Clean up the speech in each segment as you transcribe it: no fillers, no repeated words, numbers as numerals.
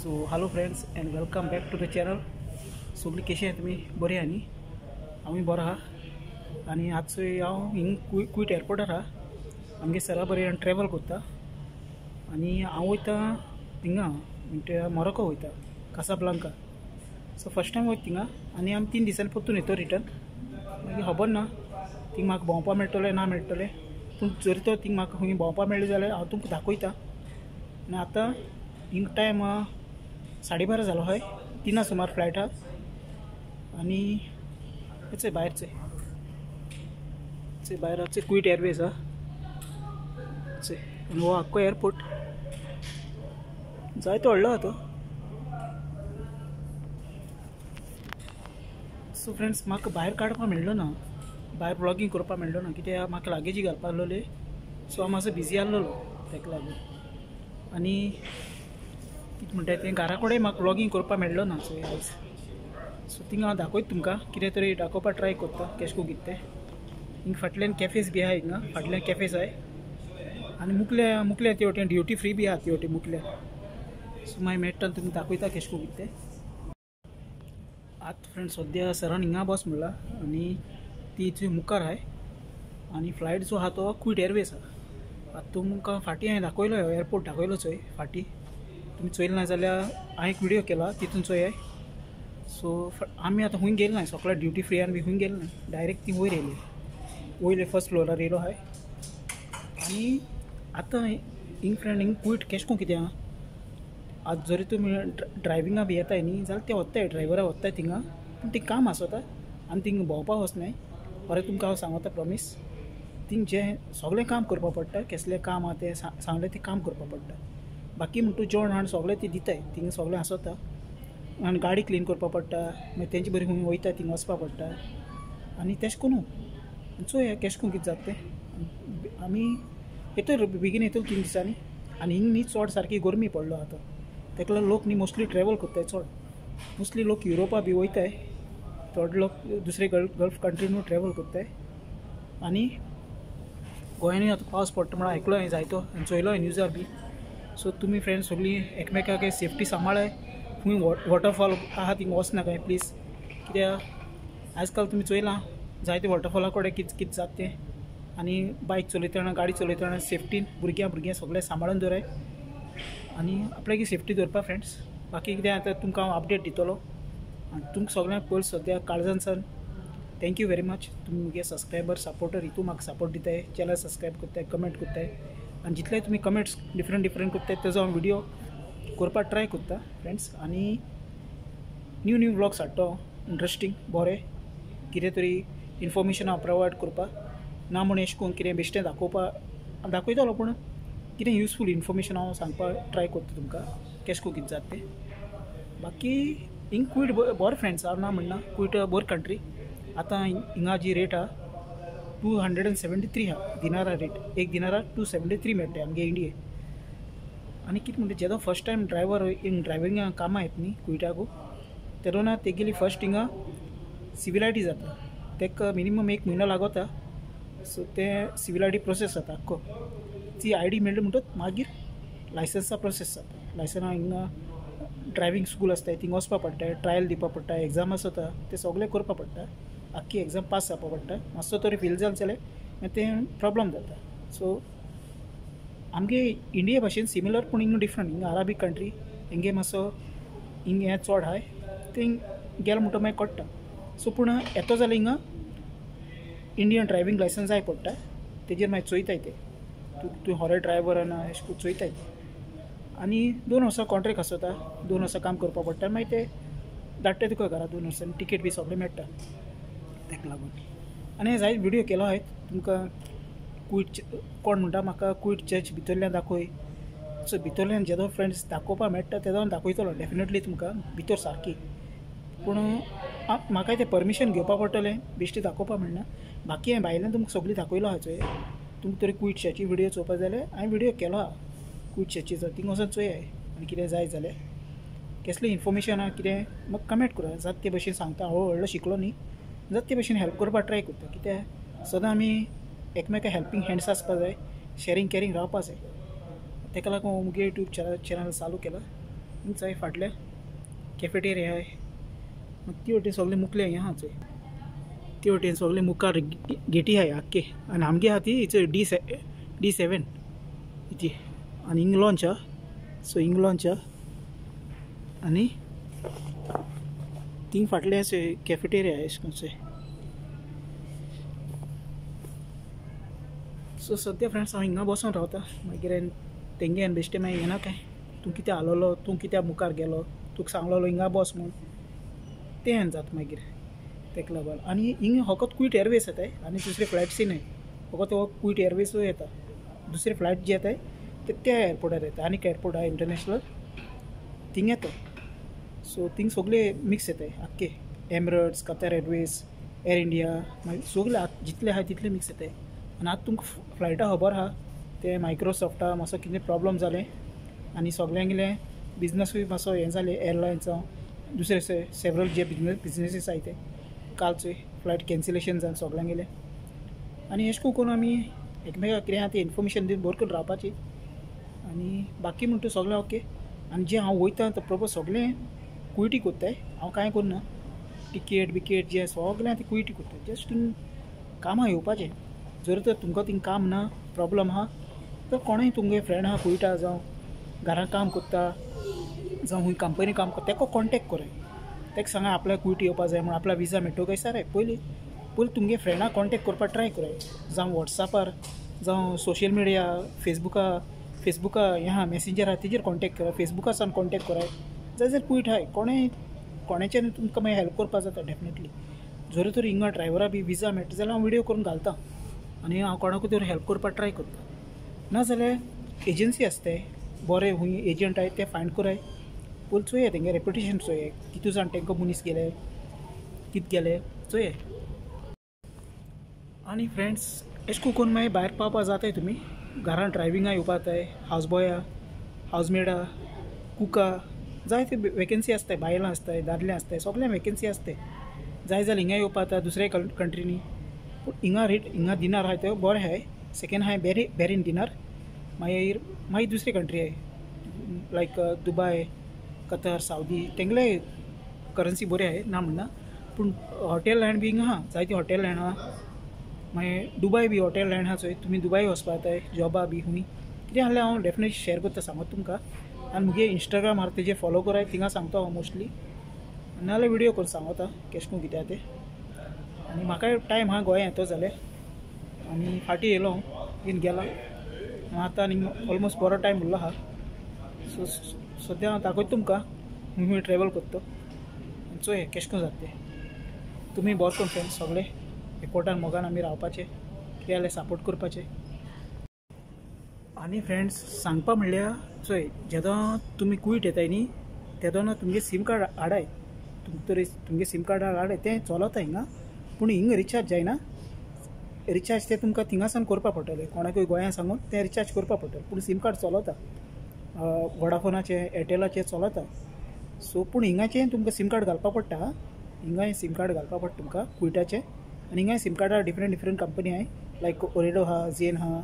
So hello friends and welcome back to the channel. सगळी कशी आहे तुम्ही बरी आहा न्ही? हांवूय बरो आहा आनी आज हांव हिंग कुवेट एअरपोर्टार आहा. आमगे सरा बरें ट्रॅवल करता आनी हांव वयता हिंगा म्हणटा मोरोको वयता कासाब्लांका. सो फर्स्ट टायम वयता थिंगा आनी आमी 3 दिसांनी परतून येतो रिटर्न. मागीर खबर ना थिंग म्हाका भोंवपा मेळटलें ना मेळटलें, पूण जर तर थिंग म्हाका खंय भोंवपा मेळ्ळें जाल्यार हांव तुमकां दाखयता. आनी आतां हिंग टायम 12:30 जालो हय, 3 सुमार फ्लायट आहा. आनी चय भायर चय चय भायर चय कुवेट एअरवेज आहा चय. आनी हो आख्खो एअरपोर्ट जायतो व्हडलो आहा तो. सो फ्रेंड्स म्हाका भायर काडपाक मेळ्ळो ना, भायर व्लॉगींग करपाक मेळ्ळो ना, कित्याक म्हाका लागेजी घालपा आसलोले. सो हांव मातसो बिजी आसलेलो तेका लागून. आनी कितें म्हणटा तें घरा कडेन म्हाका व्लॉगींग करपाक मेळ्ळो ना चोय आयज. सो थिंगा हांव दाखयता तुमकां कितें तरी दाखोवपाक ट्राय करता केशें करून कितें तें. हिंगा फाटल्यान कॅफेज बी आहा, हिंगा फाटल्यान कॅफेज आहाय आनी मुखल्या मुखल्या ते वटेन ड्युटी फ्री बी आहा ते वटेन मुखल्या. सो मागीर मेळटा तुमकां दाखयता केशें करून कितें तें. आतां फ्रेंड्स सद्या सरान हिंगा बस म्हणला आनी ती थंय मुखार आहाय आनी फ्लायट जो आहा तो कुवेट एअरवेज आहा. आतां तुमकां फाटीं हांवें दाखयलो एअरपोर्ट दाखयलो चोय फाटीं, तुमी चोयलें ना जाल्यार हांवें एक व्हिडियो केला तितून चोयाय. सो आमी आतां खूंय गेले ना, सगळ्या ड्युटी फ्रीयान बी खूंय गेले ना, डायरेक्ट ती वयर येयली, वयले फर्स्ट फ्लोरार येयलो आहाय. आनी आतां हिंग फ्रेंड हिंग कुवेट केशें करून कितें आहा, आतां जरी तुमी ड्रायविंगा बी येताय न्ही जाल्यार ते वत्ताय ड्रायव्हरा वत्ताय थिंगा, पूण ती काम आसता आनी थिंगा भोंवपाक वचनाय. बरें तुमकां हांव सांगता प्रॉमीस, थिंग जें सगळें काम करपाक पडटा, केसलें काम आहा तें सांगलें तें काम करपाक पडटा. बाकी म्हणटू जेवण हाड सगळें ती दिताय, थिंगा सगळें आसता. आनी गाडी क्लीन करपाक पडटा, मागीर तेंचे बरी खंय वयता थिंगा वचपाक पडटा. आनी तेशें करून चोया केशें करून कितें जाता तें. आमी येतलो बेगीन येतलो 3 दिसांनी. आनी हिंग न्ही चड सारकी गरमी पडलो आतां, तेका लागून लोक न्ही मोस्टली ट्रॅवल करताय चड. मोस्टली लोक युरोपा बी वयताय, थोडे लोक दुसरे गल्फ कंट्रीनूय ट्रॅवल करताय. आनी गोंयांनी आतां पावस पडटा म्हणून आयकलो हांवें जायतो आनी चोयलो हांवें न्यूजार बी. सो तुमी फ्रेंड्स सगळीं एकमेकाक सेफ्टी सांबाळाय. खंय वॉटरफॉल आहा थिंगा वचनाकाय प्लीज, कित्याक आजकाल तुमी चोयलां जायते वॉटरफॉला कडेन कितें कितें जाता तें. आनी बायक चलयतना गाडी चलयतना सेफ्टीन भुरग्यां भुरग्यां सगळें सांबाळून दवराय आनी आपल्याक सेफ्टी दवरपा फ्रेंड्स. बाकी कितें आतां तुमकां हांव अपडेट दितलो. आनी तुमकां सगळ्यांक पयलीं सद्या काळजान सान thank you very much. तुमी मुगे सबस्क्रायबर सपोर्टर हितू म्हाका सपोर्ट दिताय, चॅनल सबस्क्रायब करताय, कमेंट करताय. आनी जितले तुमी कमेंट्स डिफरंट डिफरंट करताय तेजो हांव व्हिडियो करपाक ट्राय करता फ्रेंड्स. आनी न्यू न्यू व्लॉग्स हाडटा हांव, इंट्रस्टींग बरें कितें तरी इन्फॉर्मेशन हांव प्रोवायड करपाक ना म्हूण एशें करून कितें बेश्टें दाखोवपाक दाखयतलो, पूण कितें युजफूल इन्फॉर्मेशन हांव सांगपाक ट्राय करता तुमकां केशें करून कितें जाता तें. बाकी हिंग कुवेट बरें फ्रेंड्स, हांव ना म्हणना कुवेट बरी कंट्री. आतां हिंगा जी रेट आहा 273 आहा दिनारा रेट, एक दिनारा 273 मेळटा आमगे इंडिये. आनी कितें म्हणटा जेदो फर्स्ट टायम ड्रायव्हर हिंग ड्रायव्हिंगा कामां येता न्ही कुवेटाकू, तेदोना तेगेली फर्स्ट हिंगा सिवील I D जाता, तेका मिनिमम 1 म्हयनो लागता. सो तें सिवील I D process जाता आख्खो, ती I D मेळ्ळी म्हणटकच मागीर लायसन्सा प्रोसेस जाता. लायसन्सा हिंगा ड्रायव्हिंग स्कूल आसता थिंगा वचपा पडटा, ट्रायल दिवपा पडटा, एग्जाम आसता तें सगळें करपा पडटा, आख्खी एग्जाम पास जावपा पडटा. मातसो तरी फेल जालें जाल्यार मागीर तें प्रॉब्लम जाता. सो आमगे इंडिये भाशेन सिमिलर पूण हिंगा डिफरंट, हिंगा अराबीक कंट्री हिंगे मातसो हिंग हें चड आहाय तें गेलें म्हणटो मागीर कळटा. सो पूण येतो जाल्यार हिंगा इंडियन ड्रायव्हिंग लायसन्स जाय पडटा, तेजेर मागीर चोयताय ते तूं तूं होरे ड्रायव्हर ना अशें करून चोयताय ते. आनी 2 वर्सां कॉन्ट्रेक्ट आसता, 2 वर्सां काम करपाक पडटा, मागीर ते धाडटा तुका घरा 2 वर्सांनी, टिकेट बी सगळें मेळटा तेका लागून. आनी जायते व्हिडियो केलो आहाय तुमकां कुवेट कोण म्हणटा म्हाका कुवेट चर्च भितरल्यान दाखय. सो भितरल्यान जेदो फ्रेंड्स दाखोवपाक मेळटा तेदो हांव दाखयतलो डेफिनेटली तुमकां भितर सारकी, पूण म्हाका तें परमिशन घेवपाक पडटलें, बेश्टें दाखोवपाक मेळना. बाकी हांवें भायल्यान तुमकां सगळीं दाखयलो आहा चोय, तुमकां तरी कुवेट चर्ची व्हिडियो चोवपाक जाल्यार हांवें व्हिडियो केलो आहा कुवेट चर्चीचो, थिंगा वचोन चोयाय. आनी कितें जाय जाल्यार केसलें इन्फॉर्मेशन आहा कितें म्हाका कमेंट करा, जाता ते भशेन सांगता. हळू व्हडलो शिकलो न्ही, जाता ते भशेन हेल्प करपाक ट्राय करता, कित्याक सदां आमी एकमेकां हेल्पींग हँड्स आसपा जाय, शेरींग कॅरींग रावपा जाय. तेका लागून मुगे यूट्यूब चॅनल चालू केला. हिंग फाटले कॅफेटेरिया आहाय. ती वटेन सगळे मुकले हें आहा चोय, ती वटेन सगळे मुखार गेटी आहाय आख्खे. आनी आमगे आहा ती चोय D7 ती. आनी हिंग लॉंच आहा, सो हिंग लॉंच आहा. आनी थिंग फाटले कॅफेटेरिया अशें करून. सो सद्या फ्रेंड्स हांव हिंगा बसोन रावता. मागीर तेंगे बेश्टे मागीर येना काय तूं कित्याक आलोलो, तूं कित्याक मुखार गेलो, तुका सांगलोलो हिंगा बस म्हूण, तें जाता मागीर तेका लागून. आनी हिंगा फकत कुवेट एअरवेज येताय आनी दुसरे फ्लायट्सूय न्हय, फकत हो कुवेट एअरवेजूय येता. दुसरे फ्लायट जे येताय ते त्या एअरपोर्टार येता. आनी एअरपोर्ट आहा इंटरनॅशनल थिंग येता. सो थिंग सगळे मिक्स येताय आख्खे, Emirates, Qatar Airways, Air India, मागीर सगळे जितले आहा तितले मिक्स येताय. आनी आतां तुमकां फ्लायटा खबर आहा ते मायक्रोसॉफ्टा मातसो कितें प्रोब्लम जालें आनी सगल्यांगेलें बिजनसूय मातसो हें जालें, एअरलायन्सां दुसरे सेवरल जे बिजनसीस आहाय ते कालचोय फ्लायट कॅन्सलेशन जावन सगल्यांगेलें. आनी अशें करून आमी एकमेकाक कितें आहा तें इन्फॉर्मेशन दिवन बरें करून रावपाची. आनी बाकी म्हणटा सगळें ओके. आनी जें हांव वयता तें प्रोपर सगळें कुवेटी कोत्ताय, हांव कांय करना. टिकेट बिकेट जें सगळें तें कुवेटी कोत्ताय. जस्ट थिंग कामां येवपाचें. जर तर तुमकां थिंग काम ना, प्रोब्लम आहा तर कोणूय तुमगे फ्रेंड आहा कुवेटा, जावं घरां काम कोत्ता, जावं खूंय कंपनी काम कोत्ता, तेका कॉन्टेक्ट कराय. तेका सांगा आपल्याक कुवेट येवपा जाय म्हूण, आपल्याक विजा मेळटलो काय साराय. पयलीं पयलीं तुमगे फ्रेंडाक कॉन्टेक्ट करपाक ट्राय कराय, जावं वॉट्सॅपार, जावं सोशल मिडिया, फेसबुका हें आहा मॅसेंजर आहा तेजेर कॉन्टेक्ट कराय, फेसबुका सावन कॉन्टेक्ट कराय. जाय जाल्यार कुवेट आहाय कोणें कोणाच्यान तुमकां मागीर हेल्प करपाक जाता डेफिनेटली. जर तर हिंगा ड्रायव्हरा बी विजा मेळटा जाल्यार हांव विडियो करून घालता आनी हांव कोणाकूय तर हेल्प करपाक ट्राय करता. ना जाल्यार एजन्सी आसताय, बरे खूंय एजंट आहाय ते फायंड कराय, पयलीं चोया तेंगे रेप्युटेशन चोया, कितू जाण तेंकां मनीस गेले, कित गेले चोया. आनी फ्रेंड्स अशें करून मागीर भायर पावपा जाताय तुमी, घरान ड्रायव्हिंगा येवपा जाताय, हावज बॉया, हावजमेडा, कुका, जायते वेकेन्सी आसताय, बायलां आसताय, दादले आसताय, सगळ्यांक वेकेन्सी आसताय. जाय जाल्यार हिंगा येवपा जाता दुसऱ्या कंट्रीनी. पूण हिंगा रेट हिंगा दिनार आहाय ते बरें आहाय. सेकेंड आहाय बॅरीन दिनार. मागीर मागीर दुसरी कंट्री आहाय लायक दुबाय, कतर, सावदी, तेंगले करन्सी बरी आहाय ना म्हणना. पूण हॉटेल लायन बी हिंगा आहा, जायती हॉटेल लायन आहा. मागीर दुबाय बी हॉटेल लायन आहा चोय, तुमी दुबाय वचपा जाताय जॉबा बी खूंय कितें आहलें हांव डेफिनेटली शेयर करता सांगता तुमकां. आनी मुगे इंस्टाग्राम आहा तेजेर फॉलो कराय, थिंगा सांगता हांव मोस्टली, नाजाल्यार विडियो करून सांगता केशें करून कितें आहा तें. आनी म्हाकाय टायम आहा गोंया येतो जाल्यार, आनी फाटीं येयलो हांव बीन गेला आतां आनी ऑलमोस्ट बरो टायम उरलो आहा. सो सद्या हांव दाखयता तुमकां खूंय ट्रॅवल करता चोय केशें करून जाता तें. तुमी बरें करून फ्रेंड्स सगळे एकवटान मोगान आमी रावपाचें, कितें जाल्यार सपोर्ट करपाचें. आनी फ्रेंड्स सांगपा म्हणल्यार चोय, जेन्ना तुमी कुवेट येताय न्ही तेदोना तुमगे सीम कार्ड हाडाय, तुमगे सीम कार्ड हाडाय, तें चलता हिंगा. पूण हिंगा रिचार्ज जायना, रिचार्ज तें तुमकां थिंगासान करपा पडटलें, कोणाकूय गोंया सांगून तें रिचार्ज करपा पडटलें. पूण सीम कार्ड चलता, वोडाफोनाचें, एअरटेलाचें चलता. सो पूण हिंगाचें तुमकां सीम कार्ड घालपा पडटा, हिंगाय सीम कार्ड घालपा पडटा तुमकां कुवेटाचें. आनी हिंगाय सीम कार्डार डिफरंट डिफरंट कंपनी आहाय, लायक ओरेडो आहा, झेन आहा,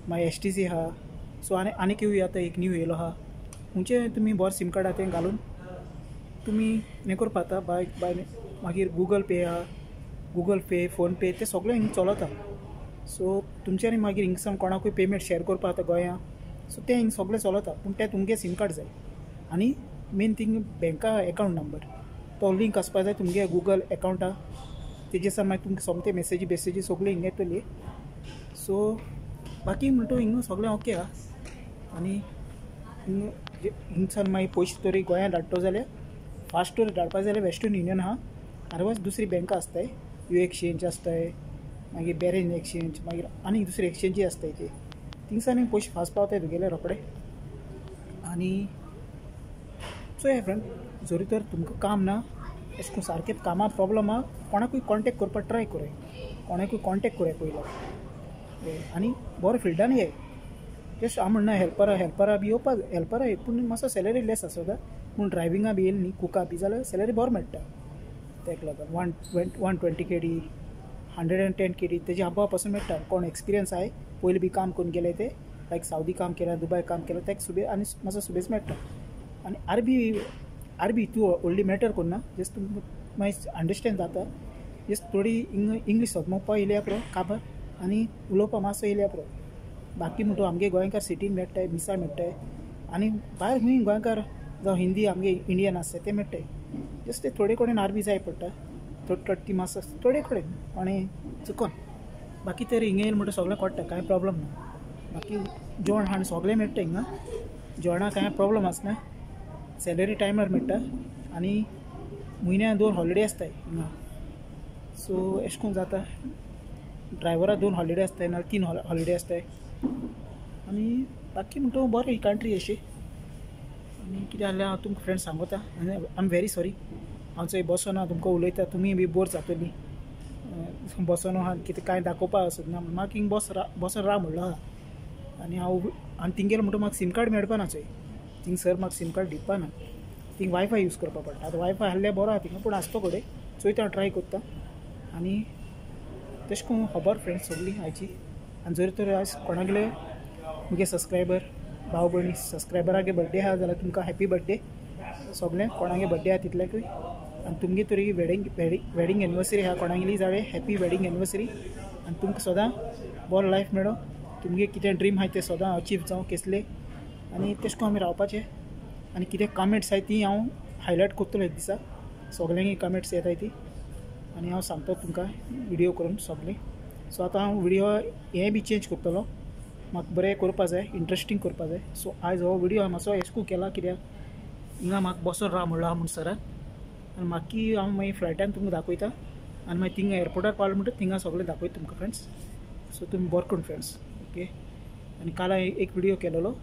मागीर STC आहा. सो आनी आनीक आतां एक न्यू येयलो आहा, खंयचें तुमी बरें सीम कार्ड आहा तें घालून तुमी हें करपा जाता. बाय बाय मागीर गुगल पे आहा, गुगल पे, फोन पे ते सगळें हिंगा चलता. सो तुमच्यानी मागीर हिंगसान कोणाकूय पेमेंट शेयर करपा जाता गोंया, सो तें हिंग सगळें चलता. पूण तें तुमगे सीम कार्ड जाय. आनी मेन थिंग बँका एकावंट नंबर तो लिंक आसपा जाय तुमगे गुगल एकावंटा, तेजे सान मागीर तुमकां सोमते मेसेजी बेसेजी सगळ्यो हिंगा येतली. सो बाकी म्हणटा हिंगा सगळें ओके आहा. आनी हिंगसान मागीर पयशे तरी गोंयांत धाडटलो जाल्यार फास्ट तरी धाडपा जाल्यार वेस्टर्न युनियन आहा, अदरवायज दुसरी बँकां आसताय, you exchange आसताय, मागीर बॅरेन एक्सचेंज, मागीर आनी दुसरी एक्सचेंजी आसताय ती, थिंगसान पयशे फास्ट पावताय तुगेले रोखडे. आनी चोया फ्रेंड, जरी तर तुमकां काम ना अशें करून सारकें कामा प्रोब्लम आहा, कोणाकूय कॉन्टेक्ट करपाक ट्राय कराय, कोणाकूय कॉन्टेक्ट कराय पयलो. आनी बरो फिल्डान ये, जस्ट हांव म्हणना हेल्परा बी येवपाक, हेल्परा पूण मातसो सॅलरी लेस आसता, पूण ड्रायव्हिंगा बी येयली न्ही कुका बी जाल्यार सॅलरी बरो मेळटा. तेका लागून 120 KD, 110 KD तेजे अबाव पासून मेळटा. कोण एक्सपिरियन्स आहाय पयलीं बी काम करून गेले ते, लायक सावदी काम केलां, दुबाय काम केलां, तेका सुबेज आनी मातसो सुबेज मेळटा. आनी आरबी आरबी तूं व्हडली मॅटर करना, जस्ट तुमकां मागीर अंडरस्टँड जाता. जस्ट थोडी इंग्लीश सोदमोवपा येयल्या पुरो काबार आनी उलोवपा मातसो येयल्या पुरो. बाकी म्हणटा आमगे गोंयकार सिटीन मेळटाय, मिसा मेळटाय आनी भायर खंय गोंयकार जावं हिंदी आमगे इंडियन आसता ते मेळटाय. जस्ट ते थोडे कडेन आरबी जाय पडटा, थोडे थोडे ती मातसो थोडे कडेन आनी चुकोन. बाकी तर हिंगा येयलें म्हणटा सगळें कळटा, कांय प्रोब्लम ना. बाकी जेवण खाण सगळें मेळटा हिंगा, जेवणाक कांय प्रोब्लम आसना. सॅलरी टायमार मेळटा आनी म्हयन्या 2 हॉलिडे आसताय हिंगा. सो अशें करून जाता. ड्रायव्हराक 2 हॉलिडे आसताय, नाल्यार 3 हॉलिडे आसताय. आनी बाकी म्हणटा बरें ही कंट्री अशी. आनी कितें जालें हांव तुमकां फ्रेंड्स सांगता. आनी I am very sorry, हांव चोय बसोन हांव तुमकां उलयता, तुमी बी बोर जातली बसोन आहा कितें कांय दाखोवपाक सोदना. म्हाका हिंग बसोन राव म्हणलो आहा. आनी हांव आनी तिंगेर म्हणटा म्हाका सीम कार्ड मेळपा ना चोय, थिंगसर म्हाका सीम कार्ड दिवपा ना, थिंग वायफाय यूज करपा पडटा. आतां वायफाय आहल्यार बरो आहा थिंगा, पूण आसतो कडेन चोयता हांव ट्राय करता. आनी तशें करून खबर फ्रेंड्स सगळी आयची. आनी जर तर आयज कोणागेले मुगे सबस्क्रायबर भाव भयणी सबस्क्रायबरागे बड्डे आहा जाल्यार तुमकां हॅपी बड्डे सगळें. कोणागे बड्डे आहा तितल्याकूय. आनी तुमगे तरी वेडिंग एनिवर्सरी आहा कोणागेली जाल्यार हॅपी वेडिंग एनिवर्सरी. आनी तुमकां सदां बरो लायफ मेळो, तुमगे कितें ड्रीम आहाय तें सदां अचीव जावं केसले. आनी तशें करून आमी रावपाचें. आनी कितें कमेंट्स आहाय ती हांव हायलायट करतलो एक दिसा, सगल्यांकी कमेंट्स येताय ती. आनी हांव सांगता तुमकां व्हिडियो करून सगळें. सो आतां हांव व्हिडियो हें बी चेंज करतलो, म्हाका बरें करपा जाय, इंट्रस्टींग करपा जाय. सो आयज हो व्हिडियो हांव मातसो एस्कू केला कित्याक हिंगा म्हाका बसोन राव म्हणलो आहा म्हूण सरान. आनी मागीर हांव मागीर फ्लायटान तुमकां दाखयता आनी मागीर थिंगा एअरपोर्टार पावलो म्हणटा थिंगा सगळें दाखयता तुमकां फ्रेंड्स. सो तुमी बरें करून फ्रेंड्स ओके. आनी काल हांवें एक व्हिडियो केलेलो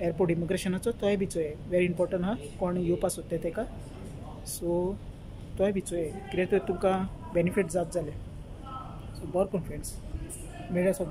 एअरपोर्ट इमिग्रेशनाचो, तोय बी चोय, वेरी इम्पोर्टंट आहा कोण येवपा सोदता तेका. सो तोय बी चोय, कितें तर तुमकां बेनिफीट जात जाल्यार. सो बरें करून फ्रेंड्स, मेळया सगळें.